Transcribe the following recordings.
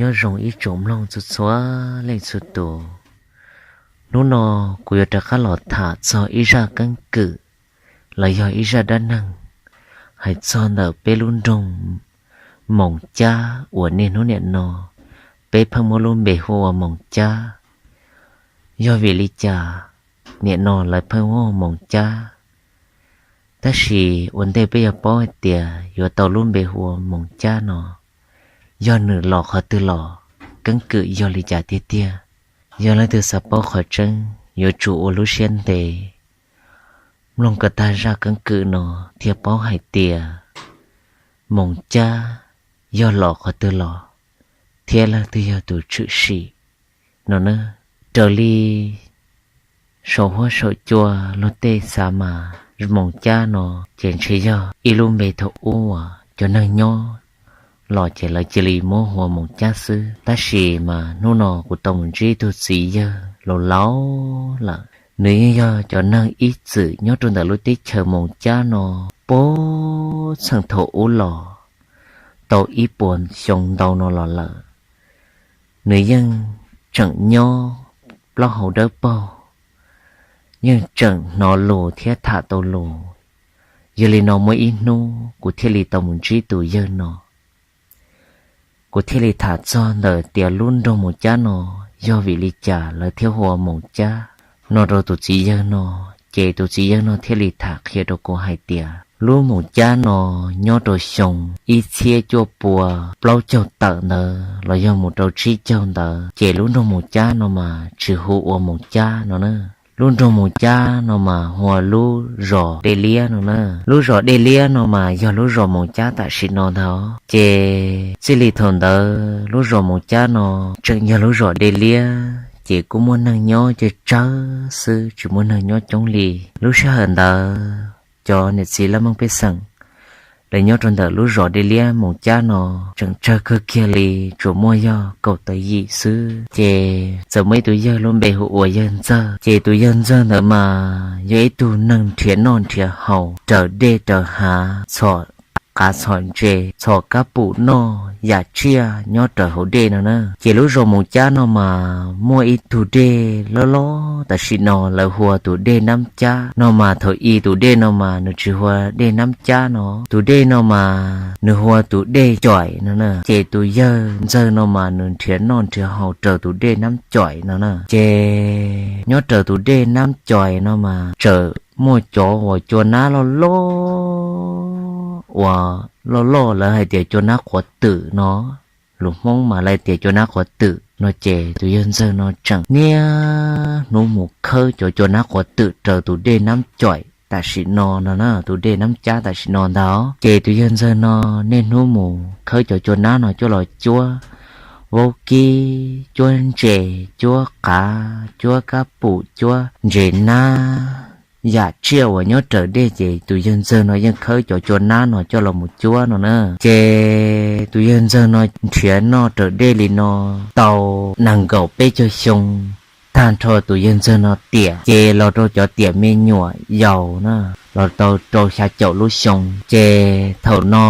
Nyob zoo ib tsoom mloog txhua txhua leej txhua tus. Hnub no kuv yuav rov qab los tham txog ib zaj keeb kwm los yog ib zaj dab neeg hais txog ntawm peb lub nroog Moos Cab uas niaj hnub niam no peb pheej muab lub npe hu ua Moos Cab. Yog vim li cas niam no lawv pheej muab hu Moos Cab? Tab sis ua ntej peb yuav paub hais tias yuav tau lub npe hu ua Moos Cab no yog nws los qhov twg los, keeb kwm yog li cas tiag tiag. Yog leej twg xav paub qhov tseeb yuav tsum ua lub siab ntev mloog kom tag zaj keeb kwm no thiaj paub hais tias Moos Cab yog los qhov twg los thiab leej twg yog tus tshwm sim no na. Raws li saum huab saum cua luag tej xav mas Moos Cab no ces ntshe yog ib lub npe thaum ub uas cov neeg nyob los ces lawv cia li muab hu ua Moos Cab xwb. Tab sis mas hnub no kuv tau mus ntsib tug txiv yawg laus laus lawm, nws yeej yog cov neeg ib txwm nyob rau ntawm lub teb chaws Moos Cab no puag txheej thaum ub los tau ib puas xyoo ntau no los lawm. Nws yeej tseem nyob plaub hau dawb paug, yeej tseem hnov lus thiab tham tau lus. Yog li no muaj ib hnub kuv thiaj li tau mus ntsib tus yawg no. Kuv thiaj li tham txog ntawm tias lub nroog Moos Cab no yog vim li cas lawv thiaj hu ua Moos Cab no rau tus txiv yawg no, ces tus txiv yawg no thiaj li tham qhia rau kuv hais tias lub Moos Cab no nyob rau xyoo ib txhiab cuaj pua plaub caug tawm ntawd los yog mus rau tsib caug ntawd ces lub nroog Moos Cab no mas tsis hu ua Moos Cab no na. Lub nroog Moos Cab no mas hu ua lub zos Dej Liab no na. Lub zos Dej Liab no mas yog lub zos Moos Cab tam sim no ntag. Ces txij li thaum ntawd lub zos Moos Cab no tseem yog lub zos Dej Liab ces kuj muaj neeg nyob ceg tsawg xwb, tsis muaj neeg nyob coob li. Lub sij hawm ntawd cov niam txiv laj mej pej xeem lawv nyob rau ntawm lub zos Dej Liab Moos Cab no tseem tsawg kawg kiag li, tsuas muaj yog kaum tawm yim xwb. Ces txawm muaj ib tug yawg lub npe hu ua yawg Ntxawg, ces tus yawg Ntxawg ntawd mas yog ib tug neeg nrhiav noj nrhiav haus raws dej raws hav, txhom qav txhom ntses, txhom kab pum noj yam tsiaj nyob raws hauv dej no na. Ces lub zos Moos Cab no mas muaj ib tug dej loj loj tam sim no lawv hu ua tus dej Nab Cab no mas thaum ub tus dej no mas nws tsis hu ua dej Nab Cab no, tus dej no mas nws hu ua tus dej Caim no na. Ces tus yawg Ntxawg no mas nws nrhiav noj nrhiav haus raws tus dej Nab Caim no na. Ces nyob raws tus dej Nab Caim no mas tseem muaj cov uas cua nab loj loj uas loj loj lawv hais tias cua nab quav twm no, lus Hmoob mas lawv tias cua nab quav twm no. Ces tus yawg Ntxawg no tseem niaj hnub mus khawb cov cua nab quav twm raws tus dej Nab Caim tam sim no no na, tus dej Nab Cab tam sim no ntag. Ces tus yawg Ntxawg no niaj hnub mus khawb cov cua nab no coj los cuab vaub kib, cuab ntses, cuab qav, cuab kab pum, cuab ntses nab, yam tsiaj uas nyob raws dej ces tus yawg Ntxawg no yeej khawb cov cua nab no coj los mus cuab no na. Ces tus yawg Ntxawg no nrhiav noj raws dej li no tau nees nkaum peb caug xyoo. Tag nrho tus yawg Ntxawg no tiam ces los rau cov tiam me nyuam yaus na, los tau rau xya caum lub xyoo. Ces thaum no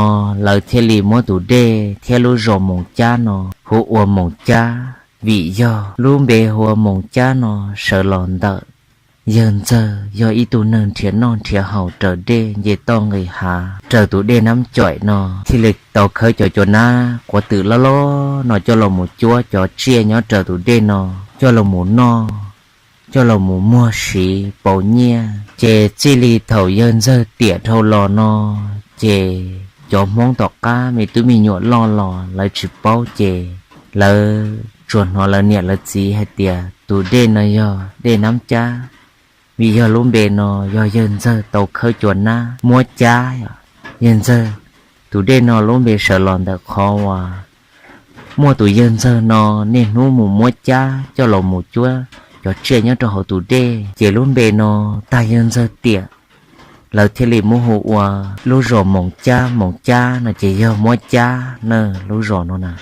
lawv thiaj li muab tus dej thiab lub zos Moos Cab no hu ua Moos Cab, vim yog lub npe hu ua Moos Cab no sawv los ntawm yawg Ntxawg yog ib tug neeg nrhiav noj nrhiav haus raws dej nce toj nqis hav raws tus dej Nab Caim no, thiaj li tau khawb cov cua nab quav twm loj loj no coj los mus cuab cov tsiaj nyob raws tus dej no, coj los mus noj, coj los mus muag siv pauv nyiaj. Ces txij li thaum yawg Ntxawg tiam dhau los no, ces cov Hmoob tom qab me tub me nyuam loj los lawv tsis paub, ces lawv tsuas hnov lawv niam lawv txiv hais tias tus dej no yog dej Nab Cab, vim yog lub npe no yog yawg Ntxawg tau khawb cua nab muab cab. Yawg Ntxawg, tus dej no lub npe sawv los ntawm qhov uas muaj tus yawg Ntxawg no niaj hnub mus muab cab coj los mus cuab cov tsiaj nyob rau hauv tus dej, ces lub npe no tag yawg Ntxawg tiam, lawv thiaj li muab hu ua lub zos Moos Cab. Moos Cab no ces yog muab cab na, lub zos no na,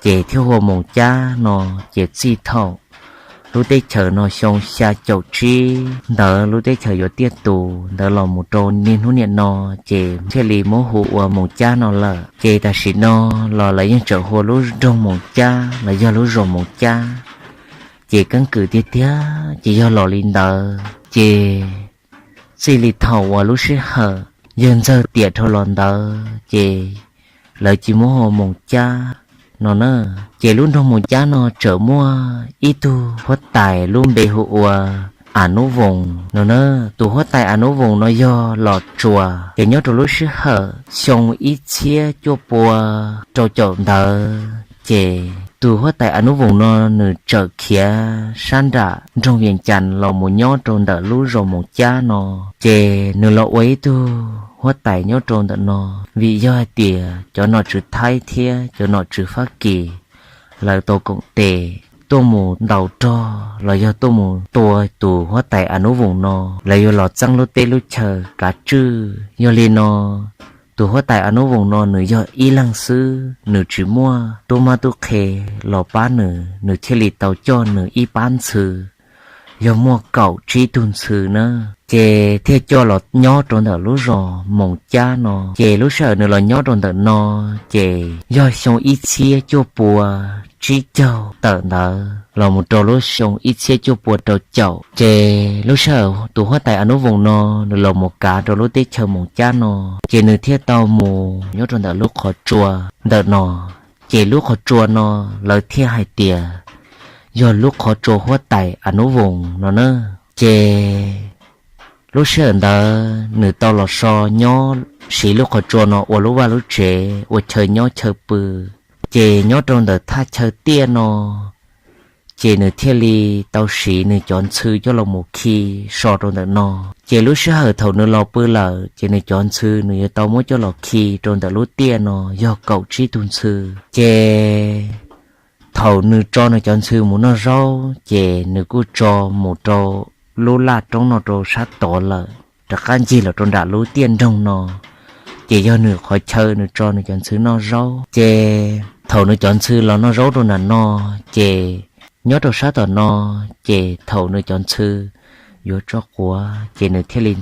ces thiaj hu ua Moos Cab no. Ces txij thaum lub teb chaws no xyoo xya caum tsib ntawd lub teb chaws yuav tiaj tus ntawd los mus rau niaj hnub niam no, ces thiaj li muab hu ua Moos Cab no lawm. Ces tam sim no los lawv yeej tseem hu ua lub nroog Moos Cab los yog lub zos Moos Cab. Ces keeb kwm tiag tiag ces yog los li ntawd ces txij li thaum uas lub sij hawm yawg Ntxawg tiam dhau los ntawd ces lawv cia muab hu ua Moos Cab no na. Ces lub nroog Moos Cab no tseem muaj ib tug huab tais lub npe hu ua As Nub Voos no na. Tus huab tais As Nub Voos no yog Los Tsuas, ces nyob rau lub sij hawm xyoo ib txhiab cuaj pua rau caum ntawd ces tus huab tais As Nub Voos no nws txawm khiav sab nram nroog Vias Cas los mus nyob rau ntawm lub zos Moos Cab no. Ces nws los ua ib tug huab tais nyob rau ntawm no, vim yog hais tias cov nom tswv Thaib thiab cov nom tswv Fab Kis lawv tau koom tes tuaj mus ntaus rog los yog tuaj mus tua tus huab tais As Nub Voos no, lawv yuav los txeeb lub teb lub chaw kav tswj. Yog li no tus huab tais As Nub Voos no nws yog ib leeg xwb, nws tsis muaj tub mab tub qhe los pab nws, nws thiaj li tau coj nws ib pab ntxhw, yog muaj kaum tsib tug ntxhw na, ces thiaj coj los nyob rau ntawm lub zos Moos Cab no. Ces lub sij hawm nws los nyob rau ntawm no ces yog xyoo ib txhiab cuaj pua tsib caug tawm ntawd los mus rau lub xyoo ib txhiab cuaj pua rau caum. Ces lub sij hawm tus huab tais As Nub Voos no nws los mus kav rau lub teb chaws Moos Cab no, ces nws thiaj tau mus nyob rau ntawm lub qhov tsua ntawm no. Ces lub qhov tsua no lawv thiaj hais tias yog lub qhov tsua huab tais As Nub Voos no na. Ces lub sij hawm ntawd nws tau los so nyob siv lub qhov tsua no ua lub vaj lub tsev ua chaw nyob chaw pw. Ces nyob rau ntawm thaj chaw tiaj no ces nws thiaj li tau siv nws cov ntxhw coj los mus khi so rau ntawm no. Ces lub sij hawm thaum nws los pw lawm ces nws cov ntxhw nws yuav tau muab coj los khi rau ntawm lub tiaj no yog kaum tsib tug ntxhw. Ces thaum nws tso nws cov ntxhw mus noj zaub ces nws kuj tso mus rau lub laj roob no rau sab tod lawm, rov qab ncig los rau nram lub tiaj nroog no. Ces yog nws qhov chaw nws tso nws cov ntxhw noj zaub. Ces thaum nws cov ntxhw los noj zaub rau nram no, ces nyob rau sab tom no, ces thaum nws cov ntxhw yuav tso quav ces nws thiaj li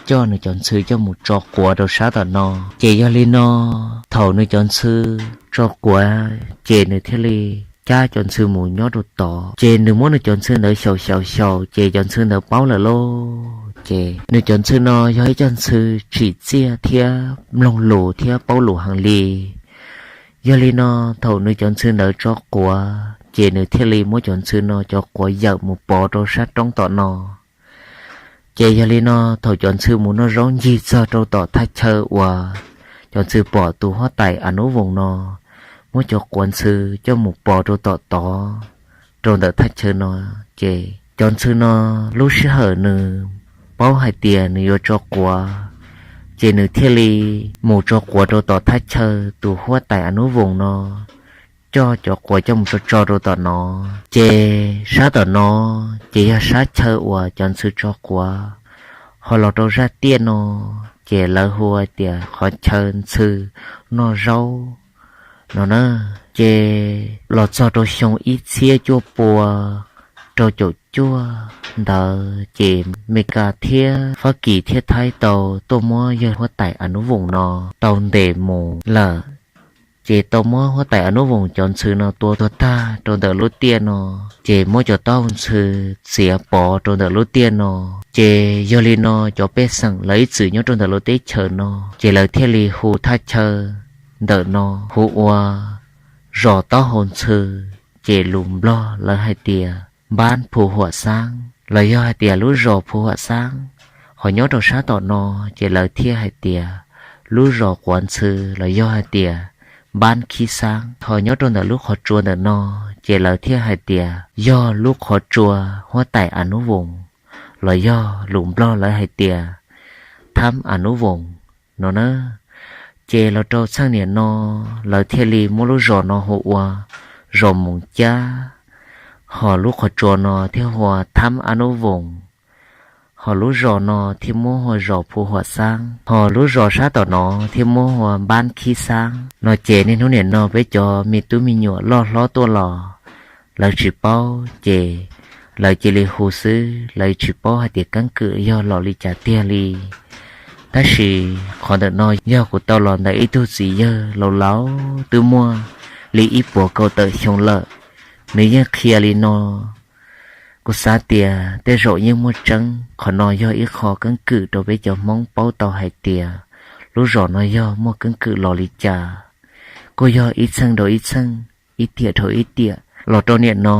coj nws cov ntxhw coj mus tso quav rau sab tom no. Ces yog li no thaum nws cov ntxhw tso quav ces nws thiaj li cab cov ntxhw mus nyob rau tod. Ces nws muab nws cov ntxhw ntawd xyaum xyaum xyaum ces cov ntxhw ntawd paub lawm lauj. Ces nws cov ntxhw no yog ib co ntxhw tsim txiaj thiab mloog lus thiab paub lus heev li. Yog li no thaum nws cov ntxhw ntawd tso quav ces nws thiaj li muab cov ntxhw no cov quav yawm mus pov rau sab roob tom no. Ces yog li no thaum cov ntxhw mus noj zaub ncig txog rau tom thaj chaw uas cov ntxhw pom tus huab tais As Nub Voos no muab cov quav ntxhw coj mus pov rau tom tod rau ntawm thaj chaw no, ces cov ntxhw no lub sij hawm nws paub hais tias nws yuav tso quav, ces nws thiaj li mus tso quav rau tom thaj chaw tus huab tais As Nub Voos no coj cov quav coj mus tso tso rau tom no. Ces sab tom no ces yog sab chaw uas cov ntxhw tso quav, ho los rau zaj tiaj no ces lawv hu tias qhov chaw ntxhw noj zaub no na. Ces los txog rau xyoo ib txhiab cuaj pua rau caum cuaj ntawd ces Meskas thiab Fab Kis thiab Thaib tau tuaj muab yawg huab tais As Nub Voos no tau ntes mus lawm. Ces tau muab huab tais As Nub Voos cov ntxhw no tua tuag tag rau ntawm lub tiaj no, ces muab cov taub hau ntxhw txiav pov rau ntawm lub tiaj no. Ces yog li no cov pej xeem lawv ib txwm nyob rau ntawm lub teb chaws no, ces lawv thiaj li hu thaj chaw ntawm no hu ua zos taub hau ntxhw. Ces lus Nplog lawv hais tias Npab Phu Huam Xaab los yog hais tias lub zos Phu Huam Xaab. Ho nyob rau sab tom no ces lawv thiaj hais tias lub zos quav ntxhw los yog hais tias Npab Khib Xaab. Ho nyob rau ntawm lub qhov tsua ntawm no ces lawv thiaj hais tias yog lub qhov tsua huab tais As Nub Voos los yog lus Nplog lawv hais tias Thab As Nub Voos no na. Ces los rau txheej niam no lawv thiaj li muab lub zos no hu ua zos Moos Cab, ho lub qhov tsua no thiaj hu ua Thab As Nub Voos, ho lub zos no thiaj muab hu ua zos Phu Huam Xaab, ho lub zos sab tom no thiaj muab hu ua Npab Khib Xaab no. Ces niaj hnub niam no peb cov me tub me nyuam loj hlob tuaj los lawv tsis paub, ces lawv cia li hu xwb, lawv tsis paub hais tias keeb kwm yog los li cas tiag li. Tab sis qhov ntawm no yog kuv tau los ntawm ib tug txiv yawg laus laus twb muaj li ib puas kaum tawm xyoo lawm, nws yeej qhia li no. Kuv xav tias tej zaum yeej muaj tseeb, qhov no yog ib qho keeb kwm rau peb cov Hmoob paub tau hais tias lub zos no yog muaj keeb kwm los li cas. Kuj yog ib txheej rau ib txheej, ib tiam rau ib tiam, los rau niam no,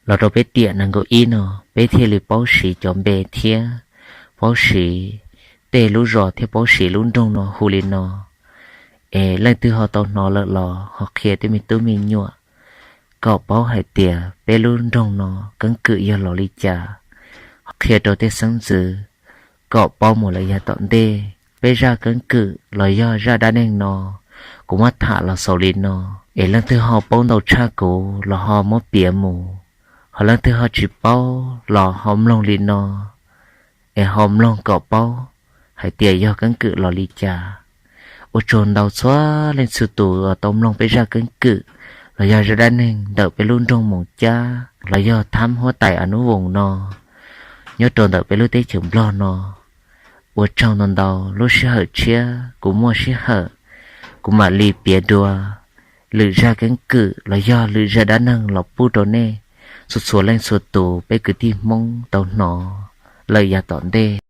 los rau peb tiam nees nkaum ib no, peb thiaj li paub siv cov npe thiab paub siv tej lub zos thiab paub siv lub nroog no hu li no. Es leej twg ho tau hnov lawm los ho qhia tej me tub me nyuam kom paub hais tias peb lub nroog no keeb kwm yog los li cas, ho qhia rau tej xeeb ntxwv kom paub mus lawm yav tom ntej. Peb zaj keeb kwm los yog zaj dab neeg no, kuv muab tham los xaus li no. Es leej twg ho paub ntau tshaj kuv los ho muab piav mus, ho leej twg ho tsis paub los ho mloog li no, es ho mloog kom paub hais tias yog keeb kwm los li cas. Ua tsaug ntau txhua leej txhua tus uas tau mloog peb zaj keeb kwm los yog zaj dab neeg ntawm peb lub nroog Moos Cab los yog Thab Huab Tais Anub Voos no, nyob rau ntawm peb lub teb chaws Nplog no. Ua tsaug ntau ntau, lub sij hawm tshiab kuv muaj sij hawm, kuv mam li piav dua lwm zaj keeb kwm los yog lwm zaj dab neeg los pub rau nej txhua txhua leej txhua tus peb kwv tij Hmoob tau hnov lawm yav tom ntej.